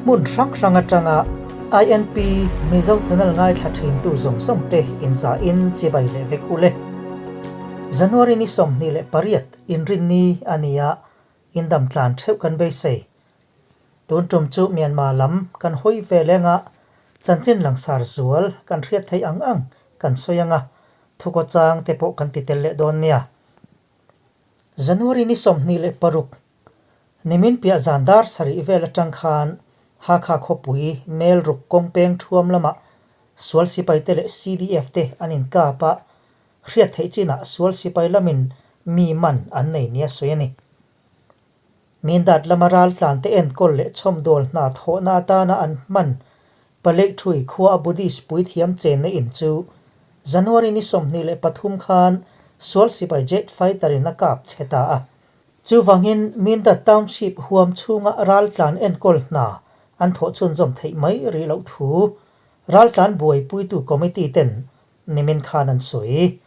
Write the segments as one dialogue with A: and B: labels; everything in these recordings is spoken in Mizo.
A: Hmun hrang hrang atanga INP Mizo channel ngaithla thintu zawng zawng te inzahin chibai leh vek ule. January ni 28 inrinni a ni a, indam tlan theuh kan beisei. Tun tum chu Myanmar lam kan hawi ve leng a, chanchin langsar zual kan hriat theih ang ang kan sawi ang a, thukaw chang te pawh kan ti tel leh dawn nia. January ni 26, nimin piah zan dar sarih vel atang khan Hakha khawpui Melruk kawng peng thuam lamah sual sipai te leh CDF te an inkap a, hriat theih chinah sual sipai lamin mi man an nei nia sawi a ni. Mindat lama raltlante enkawl leh chhawmdawl hna thawhna atana an hman Palekṭhui khua a Buddhist puithiam chenna in chu January ni 23 khan sual sipai jet fighter in a kap che ta a. Chuvangin Mindat Township huam chhunga raltlan enkawl hna an thawh chhunzawm theih mai rih loh thu raltlan buaipuitu committee ten nimin khan an sawi.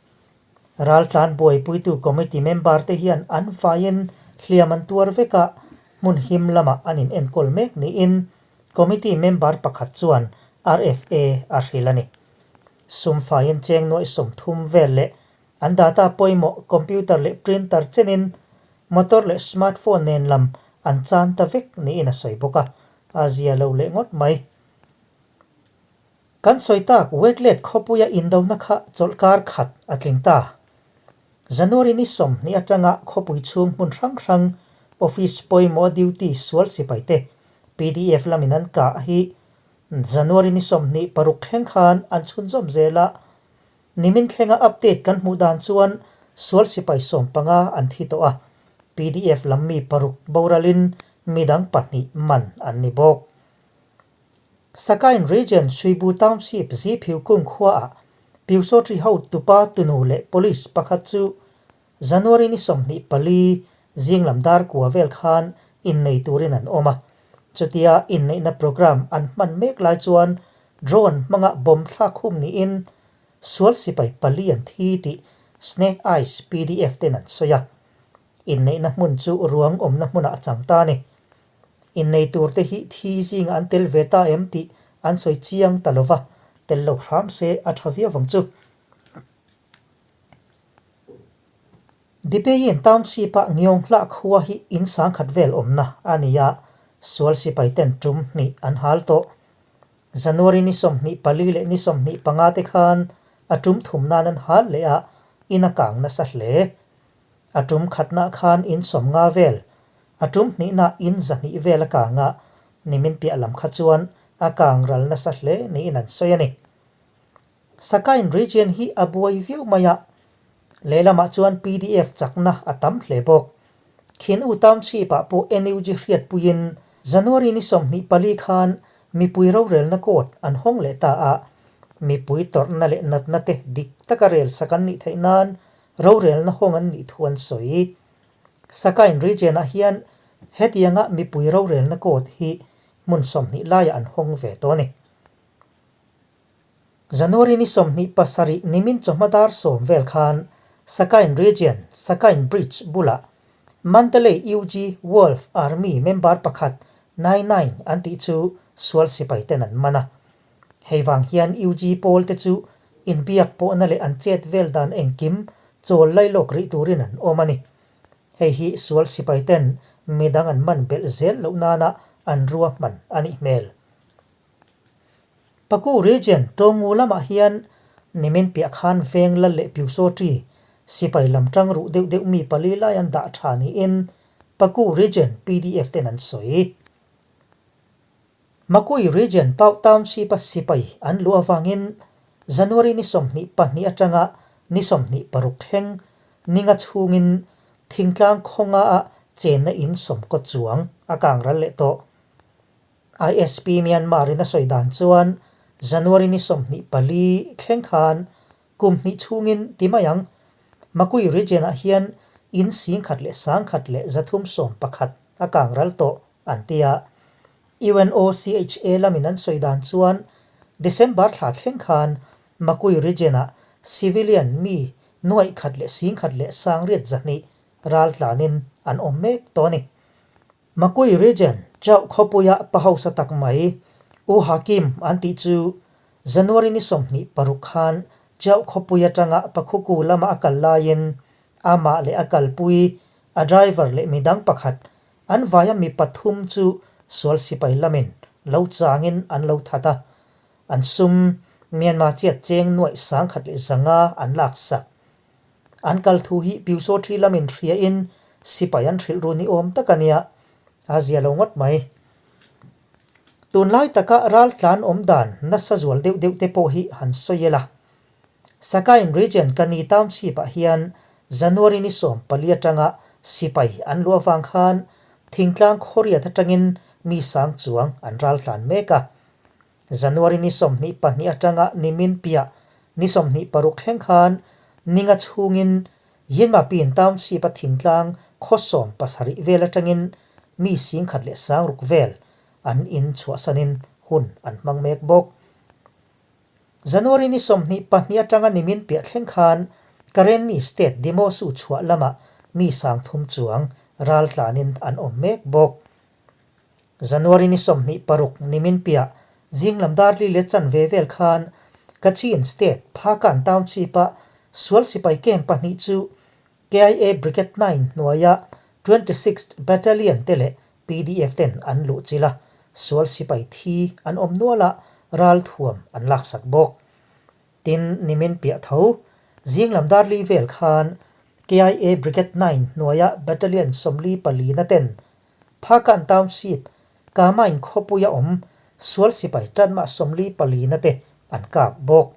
A: Raltlan buaipuitu committee member te hian an vaiin hliam an tuar vek a, hmun him lamah an in enkawl mek niin committee member pakhat chuan RFA a hrilh a ni. Sum faiin cheng nuaih 30 vel leh an data pawimawh computer leh printer chenin motor leh smartphone nen lam an chan ta vek niin a sawi bawk a, a zia lo leh ngawt mai. Kan sawi tak Wetlet khawpuia indona kha chawlhkar khat a tling ta. January ni 20 atanga khawpui chhung hmun hrang hrang office pawimawh duty sual sipai te pdf lamin an kah hi January ni 26 thleng khan an chhunzawm zel a, nimin thlenga update kan hmuh dan chuan sual sipai 15 an thi tawh a, pdf lam mi paruk boralin midang pahnih man an ni bawk. Sakain Region Suibu Township Ziphiu kung khuaah Pyusawṭi ho tupa tunu leh police pakhat chu January ni 24 zinglam dar kua vel khan innei turin an awm a. Chutia inneihna programme an hman mek lai chuan drone hmanga bomb thlak hum niin sual sipai pali an thi tih Snake Eyes pdf ten an sawi a. Inneihna hmun chu ruang awmna hmunah a chang ta a ni. Innei turte hi thi zingah an tel ve ta em tih an sawi chiang ta lo va, tel lo hram se a tha viau vang chu. Dipein Township-a Ngiawng hlah khua hi in sangkhat vel awmna a ni a, sual sipai ten tum hnih an hal tawh. January ni 24 leh ni 25 te khan a tum thum nan an hal leh a, in a kang nasa hle. A tum khatna khan in 50 vel, a tum hnihna in 200 vel a kang a, nimin piah lam kha chuan a kang ral nasa hle niin an sawi a ni. Sakain region hi a buai viau mai a, lehlamah chuan pdf chakna a tam hle bawk. Khin U Township-ah pawh NUG hriatpuiin January ni 24 khan mipui rorelna court an hawng leh ta a, mipui tawrhna leh natna te dik taka rel sak an nih theih nan rorelna hawng an nih thu an sawi. Sakain region-ah hian hetianga mipui rorelna court hi hmun 20 laiah an hawng ve tawh a ni. January ni 27 nimin chawhma dar 10 vel khan Sakain region Sakain Bridge bulah Mandalay UG Wolf Army member pakhat Nai Nai an tih chu sual sipai ten an man a. Hei vang hian UG pawl te chu inbiak pawhna leh an chet vel dan engkim chawl lailawk rih turin an awm a ni. Hei hi sual sipai ten midang an man belh zel loh nana an ruahman a nih hmel. Paku region Tawngu lamah hian nimin piah khan veng lal leh Pyusawṭi sipai lam tang ruh deuh deuh mi pali lai an dah tha niin Paku region pdf ten an sawi. Makui region Pau Township-a sipai an luh avangin January ni 22 atanga ni 26 thleng ninga chhungin thingtlang khawnga-a chenna in sawmkaw chuang a kang ral leh tawh. ISP Myanmar-in a sawi dan chuan January ni 24 thleng khan kum hnih chhungin ti mai ang. Makui region-ah hian in 1,000 leh 1,311 a kang ral tawh an ti a. UNOCHA lamin an sawi dan chuan December thla thleng khan Makui region-ah civilian mi nuaih khat leh 1,000 leh 800 ral tlanin an awm mek tawh a ni. Makui region Chauh khawpuia pa hausa tak mai U Hakim an tih chu January ni 26 khan Chauh khawpui atanga Pakhuku lama a kal laiin amah leh a kalpui a driver leh midang pakhat an vaia mi pathum chu sual sipai lamin lo changin an lo that a, an sum Myanmar chiat cheng nuaih 1500 an laksak. An kal thu hi Pyusawṭhi lamin hriain sipai an hrilh ru ni awm tak a nia, a zia lo ngawt mai. Tunlai taka raltlan awm dan nasa zual deuh deuh te pawh hi han sawi ila. Sakain Region Kani Township ah hian January ni 14 atanga sipai an luah avang khan thingtlang khawriat atangin mi sang chuang an raltlan mek a. January ni 22 atanga nimin piah ni 26 thleng khan ninga chhungin Yinmapin Township a thingtlang khaw 70 vel atangin mi 1600 vel an in chhuahsanin hun an hmang mek bawk. January ni 22 atanga nimin piah thleng khan Karenni State Demosu chhuah lamah mi 3000 chuang raltlanin an awm mek bawk. January ni 26 nimin piah zinglam dar li leh chanve vel khan Kachin State Phakan Township a sual sipai camp pahnih chu KIA Brigade 9 hnuaia 26th Battalion te leh PDF ten an luh chilh a, sual sipai thi an awm nual a, ralthuam an laksak bawk. Tin, nimin piah tho, zinglam dar li vel khan KIA Brigade 9 hnuaia Battalion 44 na ten Phakan Township, Kamain khawpuia awm sual sipai tanmah 44 na te an kap bawk.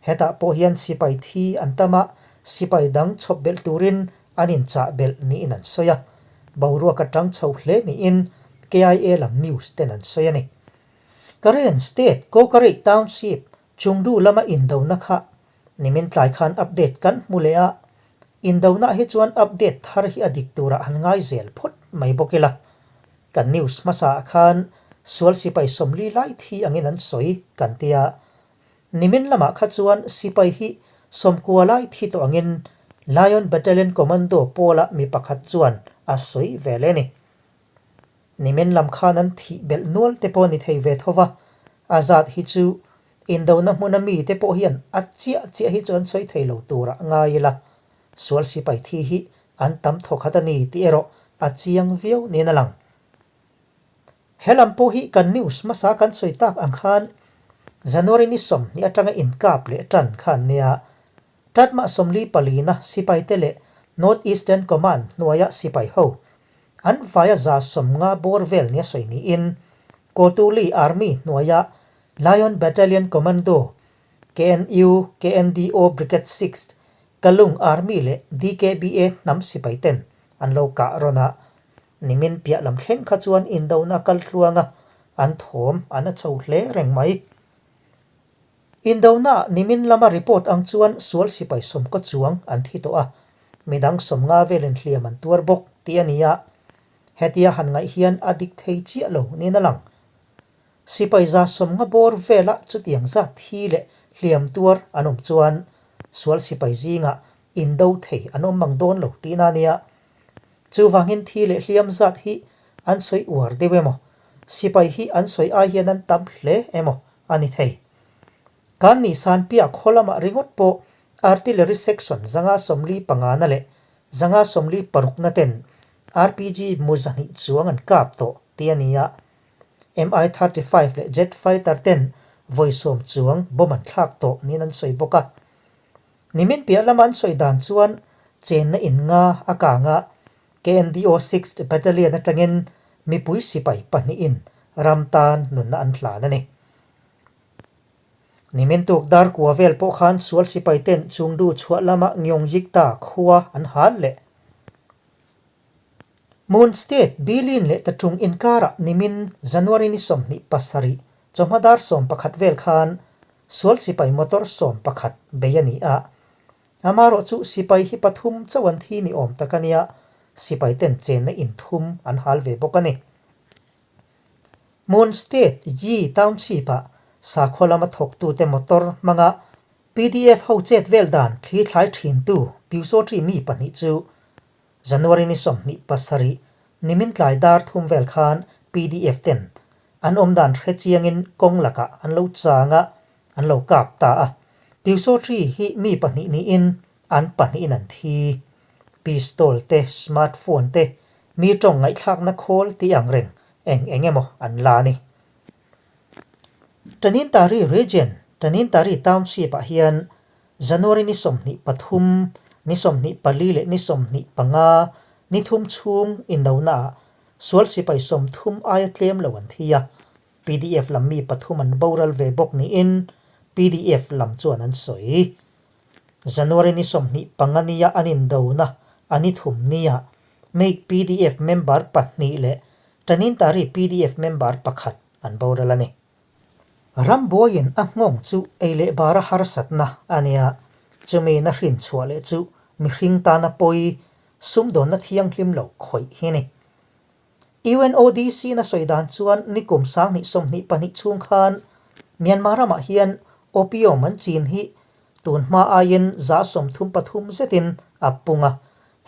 A: Hetah pawh hian sipai thi an tam a, sipai dang chhawp belh turin an inchah belh niin an sawi a. Boruak atang chho hle niin KIA lam news ten an sawi a ni. Karen State Kawkarei Township Chungdu lama indona kha nimin tlai khan update kan hmu leh a, indona hi chuan update thar hi a dik turah han ngai zel phawt mai bawk ila. Kan news hmasa ah khan sual sipai 40 lai thi angin an sawi kan tia. Nimin lamah kha chuan sipai hi 90 lai thi tawh angin Lion Battalion Commando pawla mi pakhat chuan a sawi ve leh a ni. Nimin lam khan an thih belh nual te pawh ni thei ve tho va, a zat hi chu indona hmuna mi te pawh hian a chiah chiah hi chu an sawi thei lo turah ngai ila, sual sipai thi hi an tam thawkhat a ni tih erawh a chiang viau niin a lang. He lam pawh hi kan news hmasa kan sawi tak ang khan January ni 20 atanga inkap leh tan khan nia Tatmah 44 na sipaite leh North Eastern Command hnuaia sipai ho an vaia 150 bawr vel nia sawi niin Kotuli Army hnuaia Lion Battalion Commando, KNU, KNDO Brigade Sixth, Kalung Army leh DKBA hnam sipai ten an lo kah rawn a. Nimin piah lam thleng kha chuan indona kal tluanga an thawm an a chho hle reng mai. Indona nimin lama report ang chuan sual sipai 90 chuang an thi tawh a, midang 50 velin hliam an tuar bawk tih a ni a. Hetia han ngaih hian a dik thei chiah lo niin a lang. Sipai 150 bawr vela chutiang zat thi leh hliam tuar an awm chuan sual sipai zingah indo thei an awm mang dawn lo tihna a nia. Chuvangin thi leh hliam zat hi an sawi uar deuh emaw, sipai hi an sawi ai hian an tam hle emaw a ni thei. Kan ni san piah khaw lamah ringawt pawh Artillery Section 545 na leh 546 na ten RPG mu 200 chuang an kap tawh tih a ni a. Mi-35 leh jet fighter ten vawi 10 chuang bomb an thlak tawh niin an sawi bawk a. Nimin piah lama an sawi dan chuan chenna in nga a kang a, KNDO Sixth Battalion atangin mipui sipai pahnihin ram tan nunna an hlan a ni. Nimin tuk dar kua vel pawh khan sual sipai ten Chungdu chhuah lama Ngyongjikta khua an hal leh. Mon State Bilin leh Tatung inkarah nimin January ni 27 chawhma dar 11 vel khan sual sipai motor 11 bei a ni a. Amarawh chu sipai hi pathum chauh an thi ni awm tak a nia, sipai ten chenna in thum an hal ve bawk a ni. Mon State Yi Township ah sakhaw lama thawktute motor hmanga PDF ho chet vel dan thli thlai thintu Pyusawṭi mi pahnih chu January ni 27 nimin tlai dar thum vel khan Pdf ten an awm dan hre chiangin kawng lakah an lo chang a, an lo kap ta a. Pyusawhri hi mi pahnih niin an pahnihin an thi. Pistol te, smartphone te, mi tawng ngaihthlakna khawl tih ang reng eng eng emaw an la a ni. Tanintari Region, Tanintari Township ah hian January ni 23, ni 24 leh ni 25, ni thum chhung indonaah sual sipai 30 aia tlem lo an thi a, pdf lam mi pathum an boral ve bawk niin pdf lam chuan an sawi. January ni 25 nia an indona a ni thum nia Make pdf member pahnih leh Tanintari pdf member pakhat an boral a ni. Rambuaiin a nghawng chu ei leh bara harsatna a nia, chumi na hrin chhuah leh chu mihring tana pawi sumdawnna thianghlim lo khawih hi ni. UNODC na sawi dan chuan nikum 2022 chhung khan Myanmar ramah hian opium an chin hi tun hma aiin 33 zetin a pung a,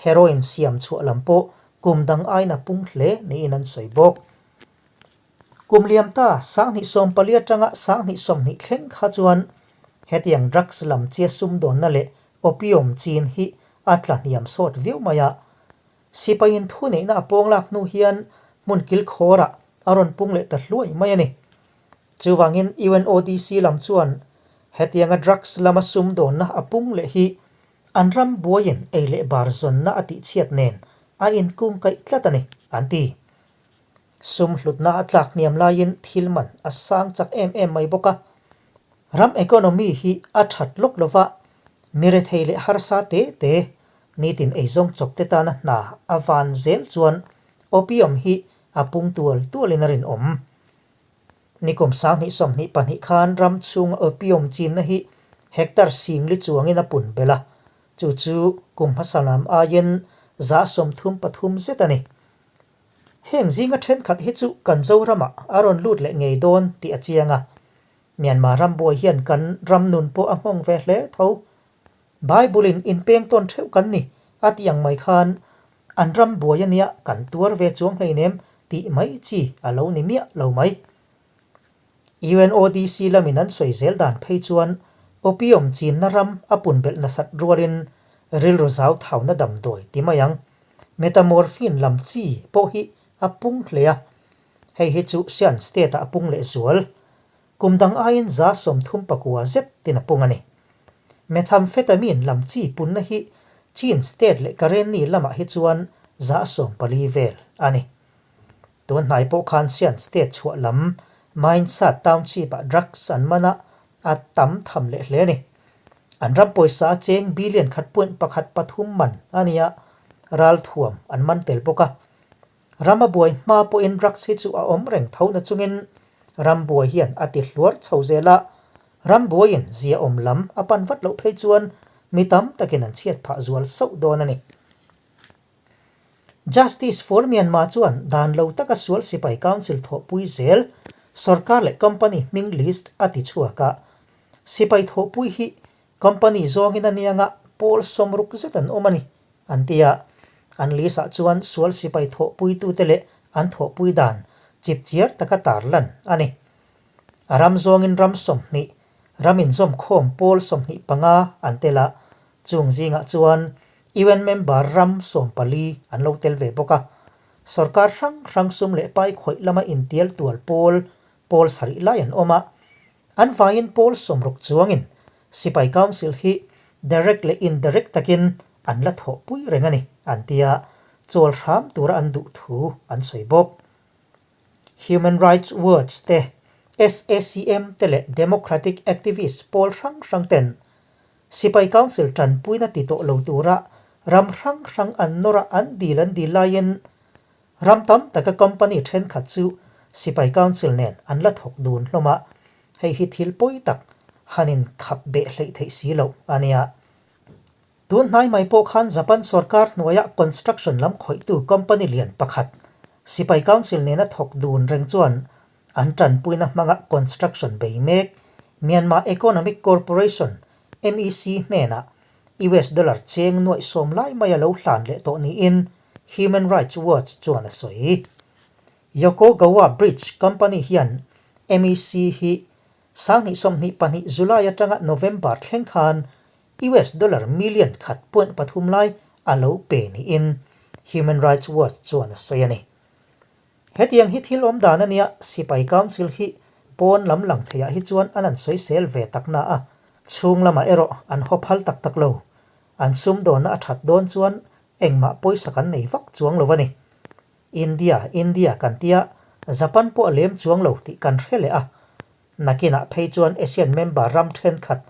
A: heroin siam chhuah lam pawh kum dang aiin a pung hle niin an sawi bawk. Kum liam ta 2014 atanga 2020 thleng kha chuan hetiang drugs lam chia sumdawnna leh opium chin hi a tla hniam sawt viau mai a. Sipaiin thuneihna a pawng lak hnu hian hmun kilkhawrah a rawn pung leh ta hluai mai a ni. Chuvangin UNODC lam chuan hetianga drugs lama sumdawnna a pung leh hi an ram buaiin ei leh bar zawnna a tihchhiat nen a inkungkaih tlat a ni, an ti. Sum hlutna a tlak hniam laiin thil man a sang chak em em mai bawk a. Ram economy hi a that lawk lova, mi rethei leh harsa te te, nitin eizawng chawp te tana hna a van zel chuan opium hi a pung tual tualin a rinawm. Nikum 2022 khan ram chhunga opium chinna hi hectare singli chuangin a pun belh a, chu chu kum hmasa lam aiin 33% zet a ni. Heng zinga thenkhat hi chu kan Zoramah a rawn lut leh ngei dawn tih a chiang a, Myanmar ram buai hian kan ram nun pawh a nghawng ve hle tho. Bible-in inpeng tawn theuh kan ni a tih ang mai khan an ram buai a nia kan tuar ve chuang hleinem tih mai chi a lo ni miah lo mai. UNODC lamin an sawi zel dan phei chuan opium chinna ram a pun belh nasat rualin rilru zau thauna damdawi ti mai ang. Metamorphine lam chi pawh hi a pung hle a, hei hi chu Shan State-ah a pung leh zual. Kum dang aiin 39% zet tin a pung a ni. Methamphetamine lam chi punna hi Chin State leh Karenni lamah hi chuan 14% vel a ni. Tun hnai pawh khan Shan State chhuah lam Mainsat Township-ah drugs an man a, a tam tham leh hle a ni. An ram pawisa a cheng billion khat point pakhat pathum man a ni a, ralthuam an man tel bawk a. Ram a buai hma pawhin drugs hi chu a awm reng tho na chungin ram buai hian a ti hluar chho zel a, ram buaiin ziaawm lam a pan vat loh phei chuan mi tam takin an chhiat phah zual sauh dawn a ni. Justice for Myanmar chuan dan lo taka sual sipai council thawhpui zel sorkar leh company hming list a ti chhuak a. Sipai thawhpui hi company zawngin a nianga pawl sawmruk zet an awm a ni, an ti a. An list ah chuan sual sipai thawhpuitute leh an thawhpui dan chipchiar taka tarlan a ni. A ram zawngin ram 20, ram inzawmkhawm pawl 25 an tel a, chung zingah chuan UN member ram 14 an lo tel ve bawk a. Sorkar hrang hrang sum leh pai khawih lama intial tual pawl, pawl sarih lai an awm a. An vaiin pawl 60 chuangin Sipai Council hi direct leh indirect takin an la thawhpui reng a ni, an ti a, chawl hram tura an duh thu an sawi bawk. Human Rights Watch te, SACM te leh Democratic Activist pawl hrang hrang ten Sipai Council tanpuina ti tawh lo tura ram hrang hrang an nawr a an dil an dil laiin ram tam taka company thenkhat chu Sipai Council nen an la thawk dun hlawm a, hei hi thil pawi tak han inkhap beh hleih theih si loh a nia. Tun hnai mai pawh khan Japan sorkar hnuaia construction lam khawihtu company lian pakhat Sipai Council nena thawk dun reng chuan an tanpuina hmanga construction bei mek Myanmar Economic Corporation, MEC, hnenah US dollar cheng nuaih sawm lai mai a lo hlan leh tawh niin Human Rights Watch chuan a sawi. Yokogawa Bridge Company hian MEC hi 2022 July atanga November thleng khan US dollar million khat point pathum lai a lo pe niin Human Rights Watch chuan a sawi a ni. Hetiang hi thil awm dan a nia, Sipai Council hi pawn lam lang theiah hi chuan an an sawisel ve tak na a, chhung lamah erawh an haw phal tak tak lo. An sumdawnna a that dawn chuan engmah pawisa kan nei vak chuang lo a ni. India, India kan tia, Japan pawh a lem chuang lo tih kan hre leh a. Nakinah phei chuan Asian member ram thenkhat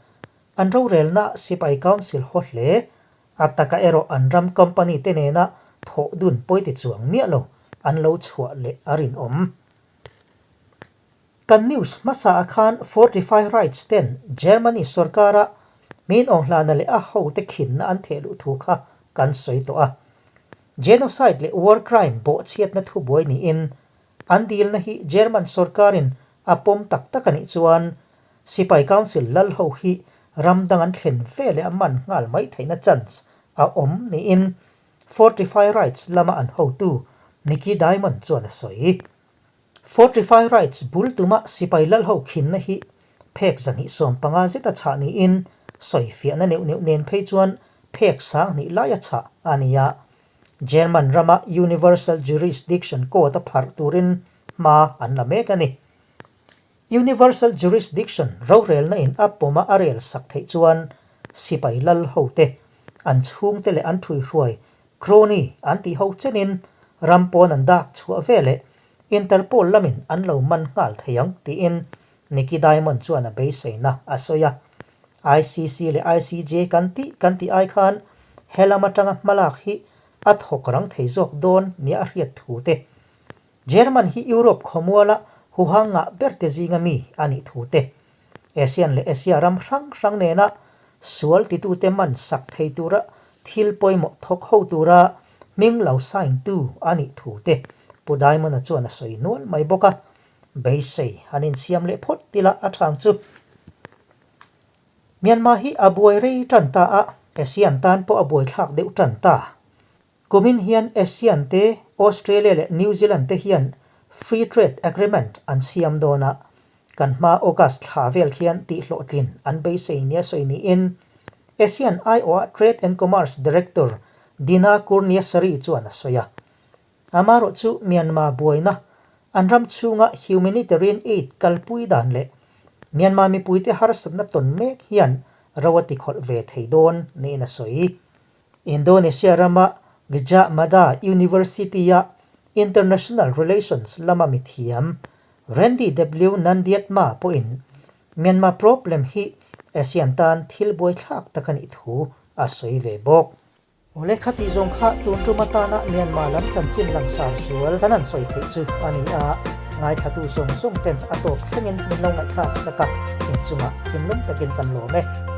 A: an rorelna Sipai Council haw hle, a taka erawh an ram company te nena thawh dun pawiti chuang miah lo an lo chhuah leh a rinawm. Kan news hmasa ah khan Fortify Rights ten Germany sorkara min awnghlana leh a hote khinna an theh luh thu kha kan sawi tawh a. Genocide leh war crime bawhchhiatna thubuai niin an dilna hi German sorkarin a pawm tak tak a nih chuan Sipai Council lal ho hi ram dang an thlen ve leh a man nghal mai theihna chance a awm niin Fortify Rights lama an hotu Nicky Diamond chuan a sawi. Fortify Rights bul tuma sipai lalho khinna hi phek 215 zeta chhah niin sawifiahna neuh neuh nen phei chuan phek 2000 laia chhah a ni a. German rama Universal Jurisdiction Court a pharh turin hma an la mek a ni. Universal Jurisdiction rorelna in a pawma a rel sak theih chuan sipai lal hote, an chhungte leh an ṭhuihruai Crony an tih ho chenin ram pawn an dak chhuah ve leh Interpol lamin an lo man nghal thei ang tiin Nicky Diamond chuan a beiseina a sawi a. ICC leh ICJ kan tih kan tih ai khan helam atanga hmalak hi a thawk rang thei zawk dawn nia a hriat thu te German hi Europe khawmuala huhang ngah berte zinga mi a nih thu te ASEAN leh Asia ram hrang hrang nena sual titute man sak thei tura thil pawimawh thawk ho tura hming lo sign tu a nih thu te Pu Diamond-a chuan a sawi nual mai bawk a. Beisei han insiam leh phawt tila a thang chu. Myanmar hi a buai rei tan ta a, ASEAN tan pawh a buaithlak deuh tan ta. Kumin hian ASEAN te, Australia leh New Zealand te hian Free Trade Agreement an siam dawn a, kan hma August thla vel khian tihhlawhtlin an beisei nia sawi niin ASEAN aiawha Trade and Commerce Director Dina Kurniasari chuan a sawi a. Amarawh chu Myanmar buaina an ram chhunga humanitarian aid kalpui dan leh Myanmar mipuite harsatna tawn mek hian ro a tikhawlh ve thei dawn niin a sawi. Indonesia rama Gadjah Mada University-a International Relations lama mithiam Randy W. Nandiatma pawhin Myanmar problem hi ASEAN tan thil buaithlak tak a nih thu a sawi ve bawk. Awle khati zawng kha tun tum atana Myanmar lam chanchin langsar zual kan han sawi theih chu a ni a, ngaithlatu zawng zawng ten a tawp thlengin min lo ngaihthlak sak a, inchungah thinlung takin kan lawm e.